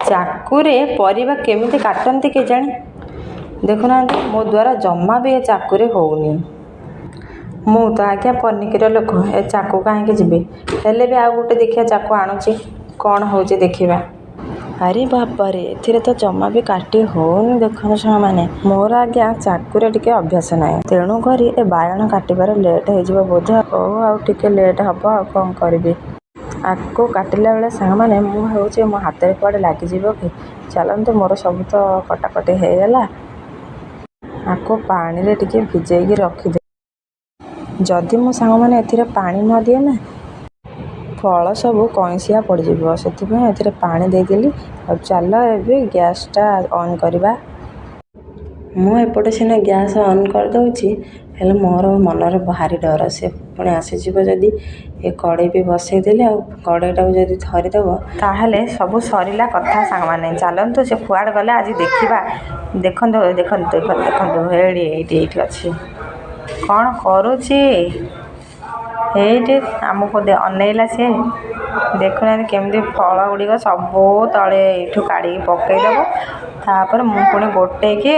ଚାକୁରେ ପରିବା କେମିତି କାଟନ୍ତି କେଜାଣି? ଦେଖୁନାହାନ୍ତି, ମୋ ଦ୍ୱାରା ଜମା ବି ଏ ଚାକୁରେ ହେଉନି। ମୁଁ ତ ଆଜ୍ଞା ପନିକିର ଲୋକ, ଏ ଚାକୁ କାହିଁକି ଯିବି? ହେଲେ ବି ଆଉ ଗୋଟେ ଦେଖିବା, ଚାକୁ ଆଣୁଛି, କ'ଣ ହେଉଛି ଦେଖିବା। ଆରେ ବାବାରେ, ଏଥିରେ ତ ଜମା ବି କାଟି ହେଉନି। ଦେଖନ୍ତୁ ସାଙ୍ଗମାନେ, ମୋର ଆଜ୍ଞା ଚାକୁରେ ଟିକେ ଅଭ୍ୟାସ ନାହିଁ, ତେଣୁ କରି ଏ ବାଇଗଣ କାଟିବାରେ ଲେଟ୍ ହେଇଯିବ ବୋଧେ। ହଉ, ଆଉ ଟିକେ ଲେଟ୍ ହେବ, ଆଉ କ'ଣ କରିବି? ଆକୁ କାଟିଲା ବେଳେ ସାଙ୍ଗମାନେ, ମୁଁ ଭାବୁଛି ମୋ ହାତରେ କୁଆଡ଼େ ଲାଗିଯିବ କି। ଚାଲନ୍ତୁ, ମୋର ସବୁ ତ କଟାକଟି ହେଇଗଲା। ଆକୁ ପାଣିରେ ଟିକେ ଭିଜେଇକି ରଖିଦେ। ଯଦି ମୁଁ ସାଙ୍ଗମାନେ ଏଥିରେ ପାଣି ନ ଦିଏ ନା, ଫଳ ସବୁ କଇଁସିଆ ପଡ଼ିଯିବ। ସେଥିପାଇଁ ଏଥିରେ ପାଣି ଦେଇଦେଲି। ଆଉ ଚାଲ, ଏବେ ଗ୍ୟାସ୍ଟା ଅନ୍ କରିବା। ମୁଁ ଏପଟେ ସିନା ଗ୍ୟାସ୍ ଅନ୍ କରିଦେଉଛି, ହେଲେ ମୋର ମନରେ ଭାରି ଡର, ସେ ପୁଣି ଆସିଯିବ ଯଦି। ଏ କଡ଼େଇ ବି ବସେଇଦେଲି, ଆଉ କଡ଼େଇଟାକୁ ଯଦି ଧରିଦେବ ତାହେଲେ ସବୁ ସରିଲା କଥା। ସାଙ୍ଗମାନେ, ଚାଲନ୍ତୁ, ସେ କୁଆଡ଼େ ଗଲେ ଆଜି ଦେଖିବା। ଦେଖନ୍ତୁ ଦେଖନ୍ତୁ ଦେଖନ୍ତୁ ଦେଖନ୍ତୁ, ଏଇଠି ଏଇଠି ଏଇଠି ଅଛି। କ'ଣ କରୁଛି ଏଇଠି? ଆମକୁ ଅନେଇଲା ସିଏ। ଦେଖୁନାହାନ୍ତି, କେମିତି ଫଳ ଗୁଡ଼ିକ ସବୁ ତଳେ ଏଇଠୁ କାଢ଼ିକି ପକେଇଦେବ। ତାପରେ ମୁଁ ପୁଣି ଗୋଟେଇକି